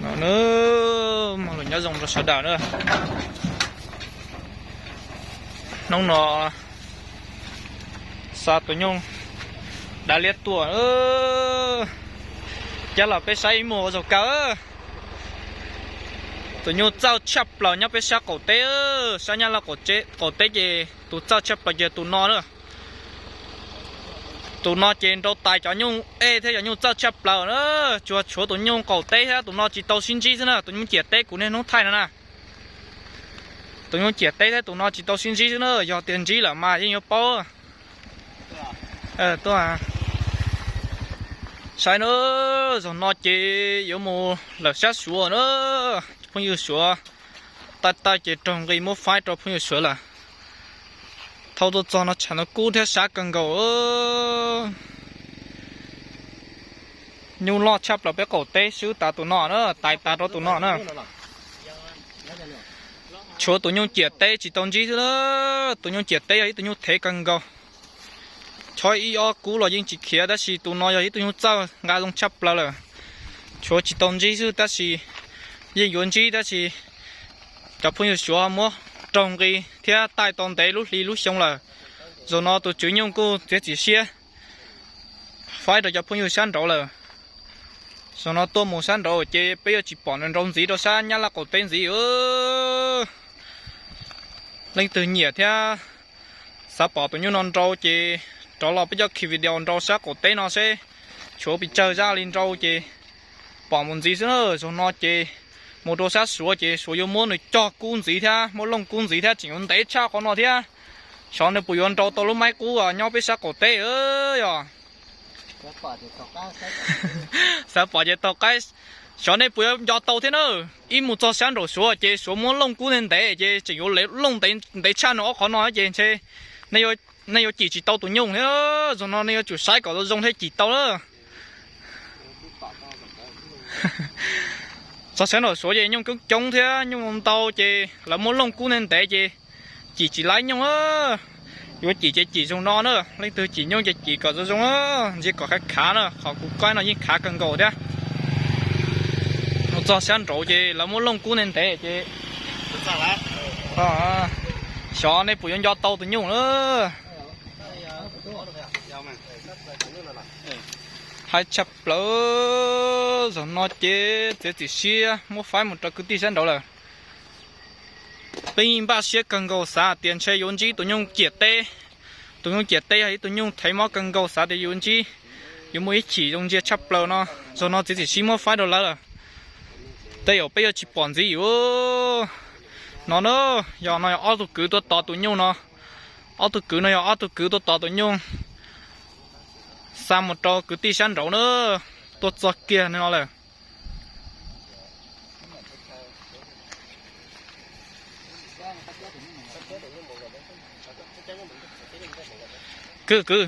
Nws, mog lus nyob zoo rau sawv daws na. Hnub no xa tus nyuj dav liab tuaj. Cab los peb saib ib muag ua zaug kawg. Tus nyuj txawj tshaj plaws nyob peb sab qaum teb, sab Nyab Laj qaum teb ces tus txawj tshaj plaws ces tus no na. Tus no ces nrau tais cov nyuj ej thiab cov nyuj txawj tshaj plaws na. Tsuas tshuav tus nyuj qaum teb thiab tus no tsis tau sib ntsib xwb na. Tus nyuj ciam teb kuv niaj hnub thaij no na. Tus nyuj ciam teb thiab tus no tsis tau sib ntsib xwb na, yog tias ntsib lawm mas yeej yuav paub. Tuaj, saib na, zaum no ces yuav mus lawm sab Suav na. Phooj ywg Suav, taij taij ces raug nqi muab faib rau phooj ywg Suav lawm. Thaum tuaj txog no tshav ntuj kub thiab sab kawg nkaus. Nyuj loj tshaj plaws peb qaum teb swb tas tus no na, tais tas rau tus no na. Tshuav tus nyuj ciam teb tsis tau ntsib xwb. Tus nyuj ciam teb yog ib tug nyuj thev kawg nkaus. Chob ib ob kub los yeej tsis khiav, tab sis tus no yog ib tug nyuj txawj nqa zoo tshaj plaws lawm. Tshuav tsis tau ntsib xwb tab sis yeej yuav ntsib, tab sis cov phooj ywg Suav muab raug nqi thiab taij tau ntev lub hli lub xyoo lawm. Zaum no tus tswv nyuj kuj txiav txim siab faib rau cov phooj ywg sab nraud lawm. Zaum no tuaj mus sab nraud ces peb yuav tsis pom nws nrau ntxiv rau sab Nyab Laj qaum teb ntxiv. Leej twg nyiam thiab xav pom tus nyuj no nrau ces rov los peb coj khi video nrau sab qaum teb no seb tshuav pes tsawg zaj li nrau ces pom mus ntxiv xwb na. Zaum no ces mus rau sab Suav ces Suav yuav muab nws cog kub ntxiv thiab muab looj kub ntxiv thiab tseem yuav ntev tshaj qhov no thiab. Xyov nej puas yuav nrau tau lub maib qub nyob peb sab qaum teb yog. Xav pom ces taug qaib, xyov nej puas yuav nco tau thiab na. Ib mus txog sab nraum Suav ces Suav muab looj kub ntev ntev ces tseem yuav looj ntev tshaj nws ob qhov no ces ntshe nej yuav cim tsis tau tus nyuj thiab. Zaum no nej yuav tsum saib kom zoo zoo thiaj cim tau na. Txog sab nraum Suav ces nyuj coob coob thiab nyuj ntau ces lawv muab looj kub ntev ntev ces cim tsis laib nyuj. Yuav cim ces cim zoo no na, leej twg cim nyuj ces cim kom zoo zoo, ntsia kom khav khav na, qhov kuv qaib no yeej khav kawg nkaus thiab. Mus txog sab nraud ces lawv muab looj kub ntev ntev ces xyov nej puas yuav nco tau tus nyuj na. Haib tshaj plaws, zaum no ces txiav txim siab muab faib mus rau kwv tij sab nraud lawm. Peb yeej npaj siab kawg nkaus xav tias ntshe yuav ntsib tus nyuj ciam teb. Tus nyuj ciam teb yog ib tug nyuj thev mob kawg nkaus, xav tias yuav ntsib, yuav muaj ib chim zoo ntsia tshaj plaws no. Zaum no txiav txim siab muab faib rau lawv lawm. Tej zaum peb yuav tsis pom ntxiv yuav no na. Yog no yog ob tug kwv tuaj tos tus nyuj no. Ob tug kwv no yog ob tug kwv tuaj tos tus nyuj xa mus rau kwv tij sab nraud na. Tuaj txog kiag no lawm. Kwv, kwv,